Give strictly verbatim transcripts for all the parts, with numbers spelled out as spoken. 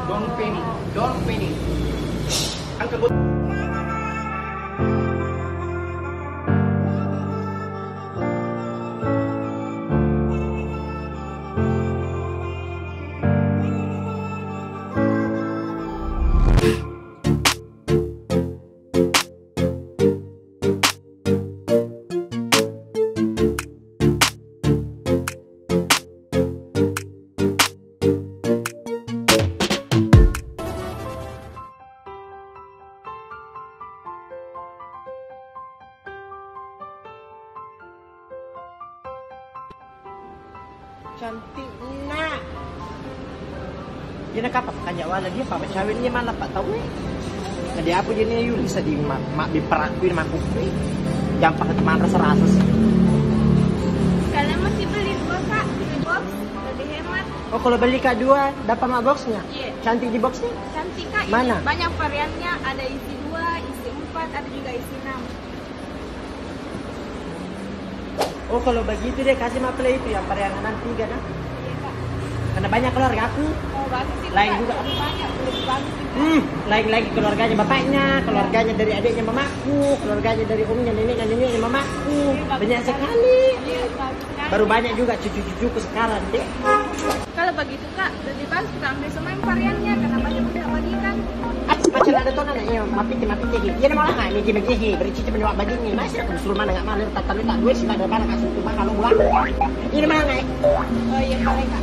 Don't panic, don't panic. Angka bot- Cantikna. Iyana kapang kanja wala dia papa cawe dia mana pak tahu eh. Nah, dia apa dia ni yuli sedih mak mak biperakui mak bukui. Jampak itu mana rasa rasa sih. Kalian masih beli dua kak, beli box lebih hemat. Oh kalau beli kak dua dapat mak boxnya. Iya. Cantik di boxnya. Cantik kak. Mana? Banyak variannya, ada isi dua, isi empat, ada juga isi enam. Oh, kalau begitu deh, kasih mapele itu yang pariangan tiga, nah. Iya, Kak. Karena banyak keluarga aku. Oh, bagus sih, lain Kak. Juga. Lebih banyak, lebih bagus sih, Kak. Hmm, lain lagi keluarganya bapaknya, keluarganya dari adiknya mamaku, keluarganya dari omnya, neneknya, neneknya mamaku. Iya, bagus sekali. Banyak sekali. Iya, bagus sekali. Baru banyak juga cucu-cucuku sekarang, deh. Kalau begitu, Kak, lebih bagus kita ambil semua yang variannya, karena banyak kita bagikan. Ah, macam ada tuh anak iya, mapiti, mapiti, iya, dia malah nggak mikir-mikir, berarti cuma dua bagian nih, masih aku suruh mana nggak malah, tak tahu tak dua sih, ada mana kasih cuma kalau pulang. Ini mana nggak? Oh iya, boleh, Kak.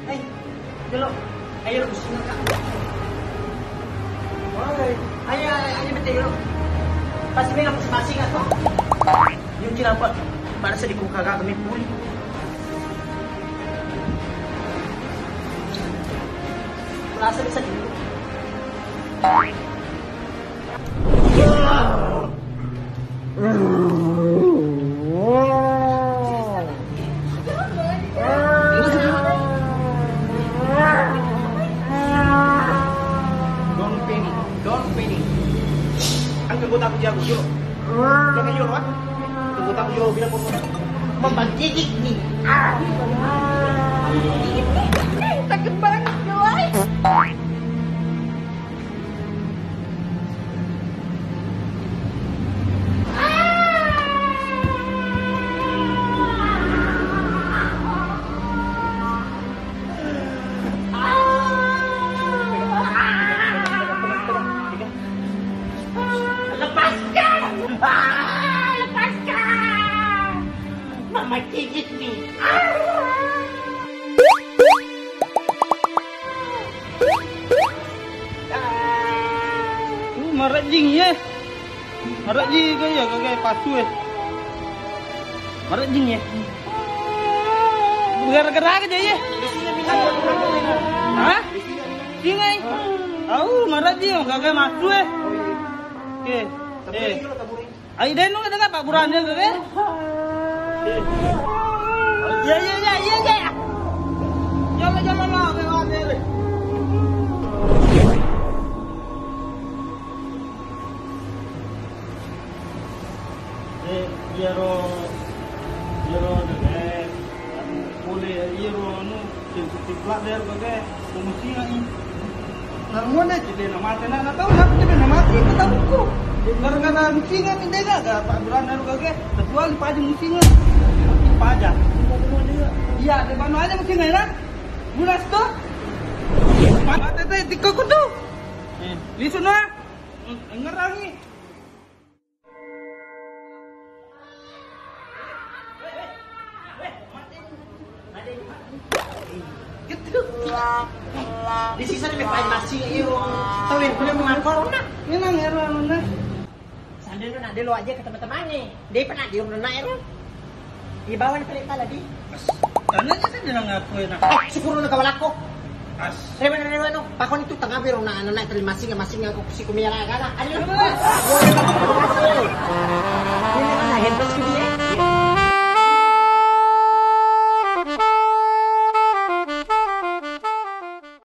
Hei, Jolo, ayo lo kesini kak. Woi, ayo, ayo, ayo, betul Jolo. Pasti mereka masing-masing atau? Yuk, kenapa? Pada sedih kau kagak kami pulih. Rasa bisa dulu. Don't panic, don't panic. Angka kota aku jago, yuk. Jangan yuk, Wan. Tunggu tak yuk, bilang kau. Memang gigit nih. Ah. Sakit banget, Joy. Lepaskan! Ah, lepaskan! Mama gigit nih. Ah! Uh, marejjing ye. Marejjing ko ya kage pasu eh. Marejjing ye. Gara-gara aja ye. Hah? Singai. Au marejjing kage masu eh. Oke. Eh. Ai, denno ka dengan Pak Burhan ya, Kak? Iya, iya, iya, iya, iya. Jolo, jolo, lo, lewat, lewat. Eh, iyaro, iyaro, eh, pole, iyaro, anu, Sensitif ladder, Kak, eh. Pemusingan, ih. Nah, ngono aja deh, nama kena, nah, tahu, nah, kita nama, kita tahu, kok. Gara-gara musingan ini, deh, gak, gak, Pak Burhan, anu, Kak, eh. Kecuali Pak Haji musingan. Pak Haji. Iya, ada mana aja musingan, ya? Lunas, tuh. Mata, teh, tiko, tuh. Eh, lisu, nah. Ngerang, nih. Di sisa ni paling masih iyo. Tau yang punya mengaku nak. Ini nang ero anu nah. Sandal tu nak dulu aja ke teman-teman ni. Dia pernah di rumah nak ero. Di bawah ni paling tala di. Tanahnya kan dia ngaku enak. Eh, syukur lu kawan aku. As. Rewa, rewa, rewa, no. Pakon itu tengah biro na anak terima masing-masing aku si kumira gala. Ayo. Ini mana handphone ku dia?